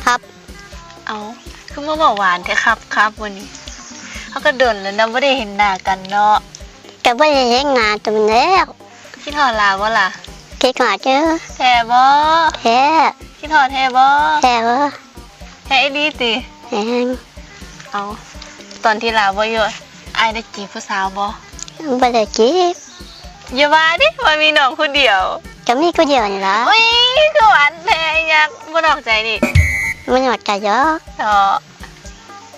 ຄັບ. ເອົ້າ ຄືມາເວົ້າຫວານແທ້ ຄັບ ຄັບ ມື້ນີ້? ເຮົາກໍດົນແລ້ວເນາະ ບໍ່ໄດ້ເຫັນໜ້າກັນເນາະ. ກໍບໍ່ໄດ້ເຫັນໜ້າດົນແລ້ວ. ຄິດຮອດຫຼ້າບໍ່ລະ? ຄິດຮອດເດີ້. ແທ້ບໍ່? ແທ້. ຄິດຮອດແທ້ບໍ່? ແທ້. ແທ້ອີ່ຫຼີຕິ? ແມ່ນ. ເອົ້າ ຕອນທີ່ຫຼ້າບໍ່ຢູ່ ອ້າຍໄດ້ຈີບຜູ້ສາວບໍ່? ບໍ່ໄດ້ຈີບ. ຢ່າວ່າເດ້ ວ່າມີນ້ອງຜູ້ດຽວ. ກໍມີຜູ້ດຽວນີ້ລະ. ອຸ້ຍ ຄືຫວານແທ້ ອີຫຍັງ ບໍ່ນອກໃຈນີ້? ບໍ່ນອກໃຈດອກ. ເນາະ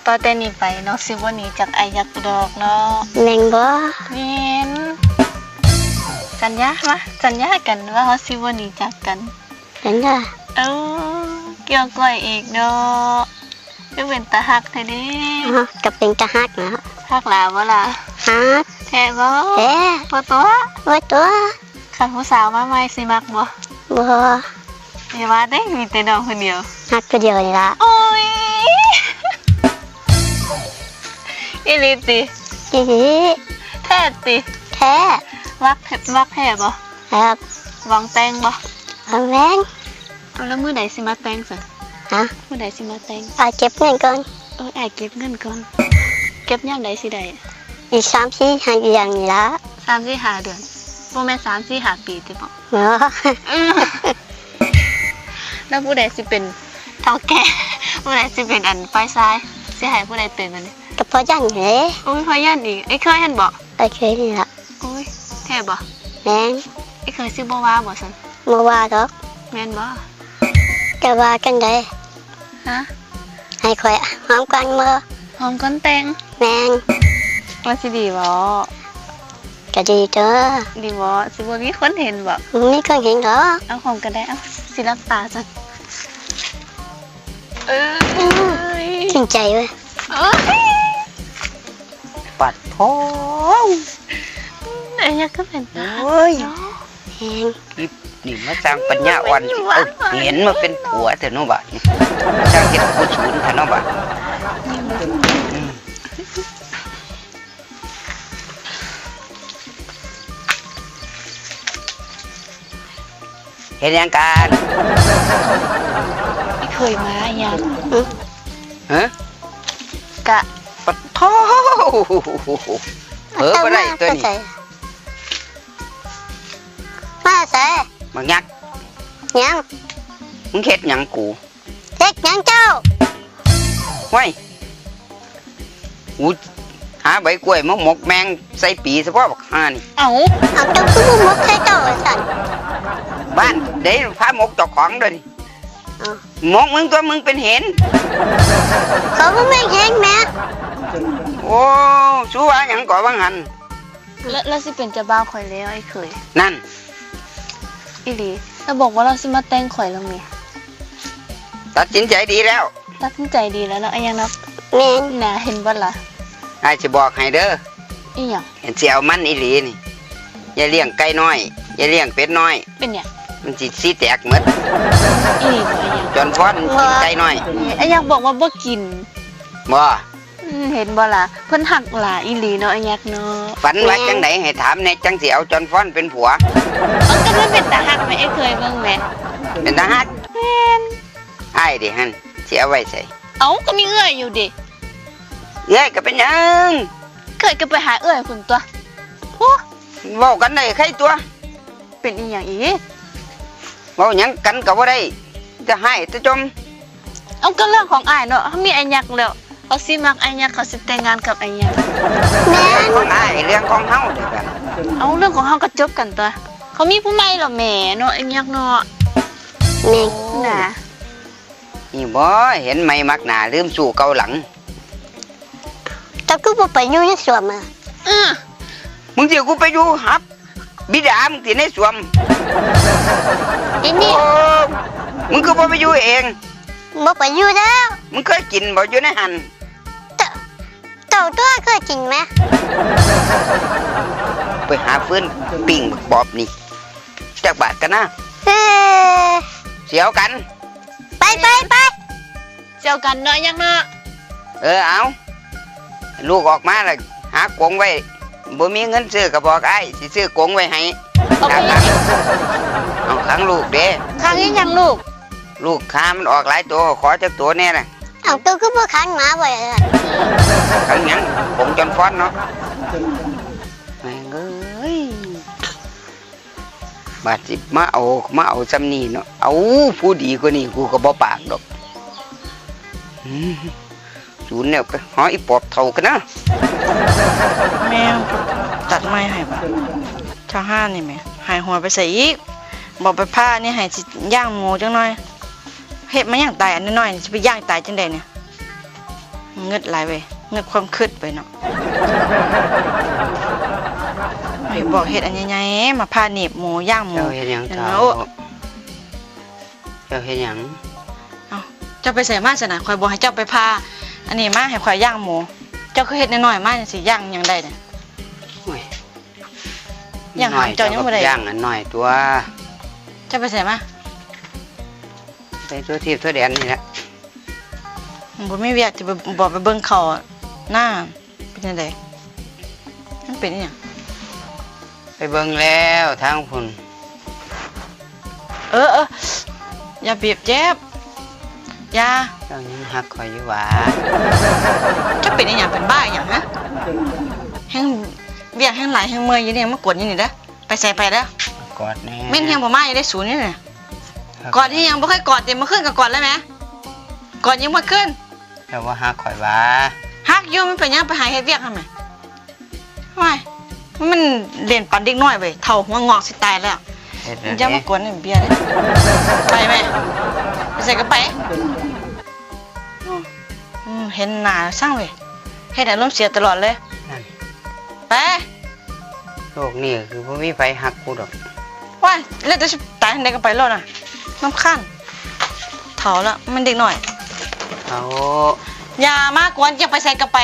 ຕໍ່ແຕ່ນີ້ໄປນ້ອງຊິບໍ່ໜີຈາກອ້າຍຈັກດອກເນາະ. ແມ່ນບໍ່? ແມ່ນ. ສັນຍາມາ ສັນຍາກັນວ່າເຮົາຊິບໍ່ໜີຈາກກັນ. ເປັນຫຍັງ? ເອົ້າ ກ່ຽວກ້ອຍອີກເນາະ. ຄືເປັນຕາຮັກແທ້ເດ້. ອໍ ກໍເປັນຕາຮັກແລ້ວ. ຮັກຫຼ້າບໍ່ລະ? ຮັກ. ແທ້ບໍ່? ແທ້. ບໍ່ຕົວະ? ບໍ່ຕົວະ. ຄັນຜູ້ສາວມາໃໝ່ຊິມັກບໍ່? ບໍ່. ຢ່າວ່າເດ້ ມີແຕ່ນ້ອງຄົນດຽວ. ຮັກຜູ້ດຽວນີ້ລະ. ໂອ້ຍ ອີ່ຫຼີຕິ? ອີ່ຫຼີ. ແທ້ຕິ? ແທ້. ມັກ ມັກແທ້ບໍ່? ແທ້. ຫວັງແຕ່ງບໍ່? ຫວັງແຕ່ງ. ເອົາ ແລ້ວມື້ໃດຊິມາແຕ່ງຊັ້ນ? ຮະ? ມື້ໃດຊິມາແຕ່ງ? ອ້າຍເກັບເງິນກ່ອນ. ໂອ້ຍ ອ້າຍເກັບເງິນກ່ອນ. ເກັບຍາມໃດຊິໄດ້? ອີກສາມສີ່ຫ້າເດືອນນີ້ລະ. ສາມສີ່ຫ້າເດືອນ? ບໍ່ແມ່ນສາມສີ່ຫ້າປີຕິບໍ? ບໍ່. ອືມ ແລ້ວຜູ້ໃດຊິເປັນເຖົ້າແກ່? ຜູ້ໃດຊິເປັນອັນຝ່າຍຊາຍ? ຊິໃຫ້ຜູ້ໃດເປັນບັດນີ້? ກໍພໍ່ຢັນເດ້. ໂອ້ຍ ພໍ່ຢັນອີກ. ອ້າຍເຂີຍຫັ້ນບໍ? ອ້າຍເຂີຍນີ້ລະ. ໂອ້ຍ ແທ້ບໍ່? ແມ່ນ. ອ້າຍເຂີຍຊິບໍ່ວ່າບໍ່ຊັ້ນ? ບໍ່ວ່າດອກ. ແມ່ນບໍ່? ຈະວ່າຈັ່ງໃດ? ຮະ? ໃຫ້ຂ້ອຍຫອມກ່ອນບໍ່? ຫອມກ່ອນແຕ່ງ? ແມ່ນ. ວ່າຊິດີບໍ່? ກະດີເດີ. ດີບໍ່? ຊິບໍ່ມີຄົນເຫັນບໍ່? ບໍ່ມີຄົນເຫັນດອກ. ເອົາ ຫອມກໍໄດ້. ເອົາ ຊິຫຼັບຕາຊັ້ນ. ເອີຍ ຊື່ນໃຈເວີຍ. ໂອ້ຍ ປັດໂທ້ ອັນຫຍັງຄືເປັນຕາ ໂອ້ຍ ເນາະ ແຮງ. ອີ່ນີ້ມາສ້າງປັນຍາອ່ອນ ເອີ ເຫັນມາເປັນຜົວແທ້ເນາະບາດນີ້ ຊ່າງເຮັດກູສູນແທ້ເນາະບາດ. ເຮັດຫຍັງກັນ? ອີ່ເຂີຍມາຫຍັງ? ຮະ? ກະ ປະໂທ້ ເຜີບໍ່ໄດ້ຕົວນີ້. ມາໃສ? ບັກຫຍັກ ຫຍັງ? ມຶງເຮັດຫຍັງກູ? ເຮັດຫຍັງເຈົ້າ? ໂອ້ຍ ກູຫາໃບກ້ວຍມາໝົກແມງໃສ່ປີສະເພາະບັກຫ່ານີ້. ເອົ້າ ເອົາ ເຈົ້າຄືບໍ່ໝົກໃສ່ເຈົ້າວ່າຊັ້ນ? ບ້ານໃດພາໝົກເຈົ້າຂອງເດີນີ້. ເອົ້າ ໝົກມຶງຕົວະ ມຶງເປັນເຫັນ. ເຂົາບໍ່ແມ່ນເຫັນແໝ. ໂອ້ ສູວ່າຫຍັງເກາະວ່າງຫັ້ນ? ລະ ລະຊິເປັນເຈົ້າບ່າວຂ້ອຍແລ້ວ ອ້າຍເຂີຍ. ນັ້ນ ອີ່ຫຼີ? ລະບອກວ່າລາວຊິມາແຕ່ງຂ້ອຍແລ້ວແໝ. ຕັດສິນໃຈດີແລ້ວ. ຕັດສິນໃຈດີແລ້ວເນາະ ອ້າຍຫຍັງເນາະ? ແມ່ນ. ນະ ເຫັນບໍ່ລະ? ອ້າຍຊິບອກໃຫ້ເດີ. ອີ່ຫຍັງ? ຄັນຊິເອົາມັນອີ່ຫຼີນີ້ ຢ່າລ້ຽງໄກ່ນ້ອຍ ຢ່າລ້ຽງເປັດນ້ອຍ. ເປັນຫຍັງ? ມັນຊິສີແຕກໝົດ. ອີ່ຫຍັງ? ຈອນພອນກິນໄກ່ນ້ອຍ. ອ້າຍຫຍັງບອກວ່າບໍ່ກິນ. ບໍ່. ອືມ ເຫັນບໍ່ລະ ເພິ່ນຮັກຫຼາຍອີ່ຫຼີເນາະ ອ້າຍຫຍັກເນາະ. ຝັນວ່າຈັ່ງໃດ ໃຫ້ຖາມແດ່ ຈັ່ງຊິເອົາຈອນພອນເປັນຜົວ. ເອົາ ກໍມັນເປັນຕາຮັກແໝ ເອື້ອຍເຄີຍເບິ່ງແໝ. ເປັນຕາຮັກ? ແມ່ນ. ອ້າຍເດຫັ້ນ ຊິເອົາໄວ້ໃສ? ເອົາ ກໍມີເອື້ອຍຢູ່ເດ. ເອື້ອຍກໍເປັນຫຍັງ? ເອື້ອຍກໍໄປຫາເອື້ອຍພຸ້ນຕົວະ. ໂອ້ ເວົ້າກັນໄດ້ໄຄຕົວະ. ເປັນອີ່ຫຍັງອີກ? ເວົ້າຫຍັງກັນກໍບໍ່ໄດ້ ແຕ່ຮ້າຍແຕ່ຈົ່ມ. ເອົາ ກໍເລື່ອງຂອງອ້າຍເນາະ ເຮົາມີອ້າຍຫຍັກແລ້ວ ເຂົາຊິມັກອ້າຍຫຍັກ ເຂົາຊິແຕ່ງງານກັບອ້າຍຫຍັກ. ແມ່ນ. ເລື່ອງຂອງອ້າຍ ເລື່ອງຂອງເຮົາເດບັດ. ເອົາ ເລື່ອງຂອງເຮົາກໍຈົບກັນຕົວະ ເຂົາມີຜູ້ໃໝ່ແລ້ວແໝເນາະ ອ້າຍຫຍັກເນາະ. ແມ່ນ. ນະ ນີ້ບໍ່ ເຫັນໃໝ່ມັກໜ້າ ລືມຊູ້ເກົ່າຫຼັງ. ເຈົ້າຄືບໍ່ໄປຢູ່ໃນສວນມາ? ອື ມຶງຊິໃຫ້ກູໄປຢູ່ຫາ ບິດາມຶງຕິໃນສວນ. ອີນີ້ ໂອ້ ມຶງຄືບໍ່ໄປຢູ່ເອງ? ບໍ່ໄປຢູ່ແລ້ວ. ມຶງເຄີຍກິນບໍ່ຢູ່ໃນຫັ້ນ? ເຈົ້າ ເຈົ້າຕົວະເຄີຍກິນແມ. ໄປຫາຟືນປີ້ງບັກບອບນີ້ ຈັກບາດກັນນະ. ເອີ ສຽວກັນ. ໄປ ໄປ ໄປ. ເຈົ້າກັນເນາະ ຍັງເນາະ. ເອີ ເອົາ ລູກອອກມາລະ ຫາກົງໄວ້. ບໍ່ມີເງິນຊື້ກໍບອກອ້າຍ ຊິຊື້ກົງໄວ້ໃຫ້. ເອົາໄປ ເອົາຂັງລູກເດ້. ຂັງອີ່ຫຍັງລູກ? ລູກຄ້າມັນອອກຫຼາຍໂຕ ຂໍຈັກໂຕແດ່ລະ. ເອົ້າ ໂຕຄືບໍ່ຂັງໝາໄວ້ລະ? ຂັງຫຍັງ ກົງຈອນຟ້ອນເນາະ. ແມ່ງເອີຍ ບາດຊິມາເອົາ ມາເອົາຊ່ຳນີ້ເນາະ. ເອົາ ຜູ້ດີກວ່ານີ້ ກູກໍບໍ່ປາກດອກ. ອືມ ສູນແລ້ວ ໄປຫາອີປອບເຖົ້າກັນນະ. ແມ່ ຕັດໄມ້ໃຫ້ບາດ ຊາວຫ້ານີ້ແໝ່ ຫາຍຫົວໄປໃສອີກ? ບອກໄປຜ່ານີ້ໃຫ້ຊິຍ່າງໝູຈັກໜ່ອຍ. ເຮັດມາຍ່າງຕາຍອັນນ້ອຍໆ ຊິໄປຍ່າງຕາຍຈັ່ງໃດນີ້? ງຶດຫຼາຍເວີຍ ງຶດຄວາມຄຶດໄປເນາະ. ໃຫ້ບອກເຮັດອັນໃຫຍ່ໆ ມາຜ່າໜີບໝູ ຍ່າງໝູ. ເຈົ້າເຮັດຫຍັງເຈົ້າ? ເຈົ້າເຮັດຫຍັງ? ເອົ້າ ເຈົ້າໄປໃສມາຊັ້ນນະ? ຂ້ອຍບອກໃຫ້ເຈົ້າໄປຜ່າອັນນີ້ມາໃຫ້ຂ້ອຍຍ່າງໝູ ເຈົ້າຄືເຮັດນ້ອຍໆມາຈັ່ງຊີ້ ຍ່າງຫຍັງໄດ້ນະ? ໂອ້ຍ ຍ່າງຫາງເຈົ້າຍັງບໍ່ໄດ້ ຍ່າງອັນນ້ອຍຕົວະ. ເຈົ້າໄປໃສມາ? ໄປທົ່ວທີບທົ່ວແດນນີ້ແຫຼະ. ບໍ່ມີວຽກ ຊິບອກໄປເບິ່ງເຂົ້ານາ ເປັນຈັ່ງໃດ? ມັນເປັນອີ່ຫຍັງ? ໄປເບິ່ງແລ້ວທາງພຸ້ນ. ເອີໆ ຢ່າບີບເຈັບ ຢ່າ. ເຈົ້າຍັງຮັກຂ້ອຍຢູ່ຫວາ? ເຈົ້າເປັນອີ່ຫຍັງ ເປັນບ້າອີ່ຫຍັງຫະ? ແຮງວຽກແຮງຫຼາຍ ແຮງເມື່ອຍຢູ່ນີ້ ມາກວນຢູ່ນີ້ເດີ. ໄປໃສໄປເດີ. ກອດແດ່. ເມັນແຮງບໍ່ມາຢູ່ເດ້ສູນນີ້ນະ. ກອດອີ່ຫຍັງ ບໍ່ເຄີຍກອດຕິ? ມື້ຄືນກໍກອດແລ້ວແໝ່. ກອດຍັງບໍ່ຄືນ. ເຈົ້າບໍ່ຮັກຂ້ອຍຫວາ? ຮັກຢູ່. ມັນເປັນຫຍັງ ໄປຫາເຮັດວຽກຫັ້ນແໝ່. ໂອ້ຍ ມັນເລ່ນປານເດັກນ້ອຍເວີຍ ເຖົ້າຫົວງອກຊິຕາຍແລ້ວ. ຢ່າມາກວນເບຍເດ້. ໄປແມ່ ໄປໃສກໍໄປ. ອືມ ເຫັນໜ້າຊັງເວີຍ ເຮັດໃຫ້ອາລົມເສຍຕະຫຼອດເລີຍ. ນັ້ນ ໄປ. ໂລກນີ້ຄືບໍ່ມີໃຜຮັກກູດອກ. ວ້າຍ ແລ້ວແຕ່ຊິຕາຍທາງໃດກໍໄປໂລດນະ. ລຳຄານ ເຖົ້າລະ ມັນເດັກນ້ອຍ. ເຖົ້າ ຢ່າມາກວນ ຈະໄປໃສກໍໄປ.